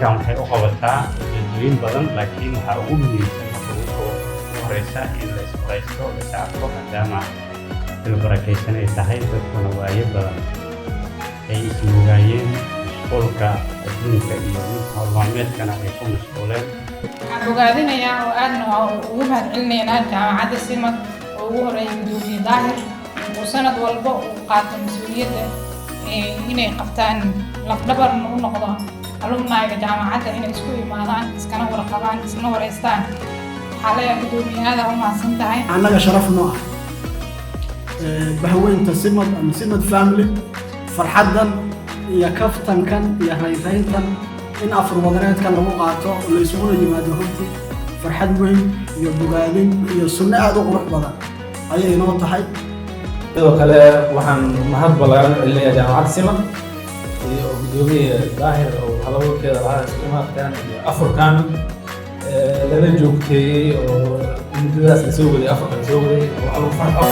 Halkan waxay u qabataa ujeedooyin badan, laakiin waxaa ugu muhiimsan marka ugu horeysa in la isbaraysto, la is arko, maadaama bil barakaysan ay tahay, dadkuna waayo badan ay ismogaayeen, mashquulka adduunka iyo mid howl maalmeedkana ay ku mashquuleen. Waxaan bogaadinayaa oo aadna waa ugu mahadcelinaynaa Jaamacadda Simad oo ugu horeeya Gudoomiye Daahir, uu sanad walba uu qaato mas-uuliyadda inay qabtaan, lafdhabarna u noqdo alumni-ga jaamacadda inay isku imaadaan, iskana warqabaan, isna wareystaan. Waxaa leeyahay, gudoomiye, aada u mahadsan tahay. Annaga sharaf noo ah bahweynta Simad ama Simad family farxaddan iyo kaftankan iyo raynrayntan in afur wadareedkan lagu qaato oo la isuguna yimaado. Runtii farxad weyn iyo bogaadin iyo sunno aada u qurux badan ayay inoo tahay. Sidoo kale waxaan mahad ballaaran u celinayaa Jaamacadda Simad iyo Gudoomiye Daahir oo halabuurkeeda lahaa isku imaadkan iyo afurkan lana joogteeyey oo muddadaas la soo waday, afurka la soo waday oo wax lagu farxo.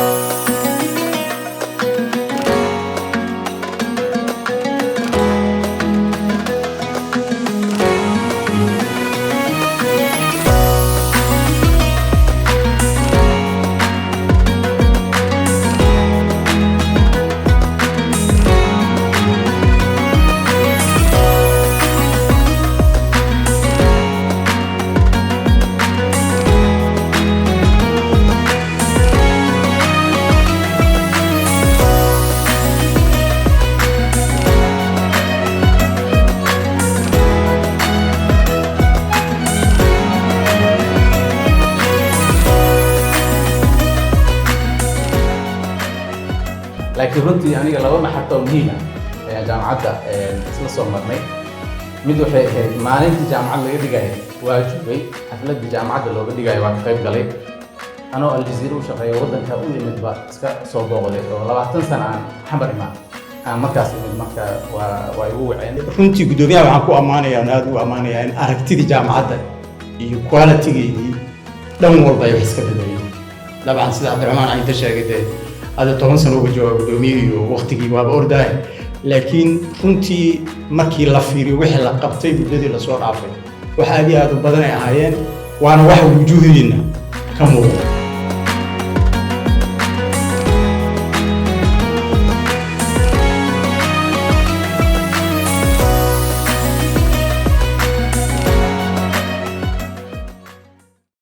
Laakiin runtii aniga laba maxato oo muhiim ah ayaa jaamacadda isla soo marnay. Mid waxay ahayd maalintii jaamacad laga dhigayo, waa joogay xafladdii jaamacadda looga dhigayo, waa ka qayb galay anoo Aljaziira u shaqeeya, waddanka u yimid ba iska soo booqday oo 20 sano aan Xamar imaan aan markaas imid. Marka waa igu waceen. Runtii guddoomiyaha waxaan ku ammaanayaa oon aada ugu ammaanayaa in aragtidii jaamacadda iyo quality-geedii dhan walba ay wax iska bedeleen. Dabcan, sida Cabdiraxmaan Caynte sheegay, dee hadda 10 sano uga jooga guddoomiye iyo waqtigii waaba ordaay, laakiin runtii markii la fiiriyo wixii la qabtay muddadii lasoo dhaafay, wax aad iyo aad u badan ay ahaayeen, waana wax wujuuhdiinna ka muuqda.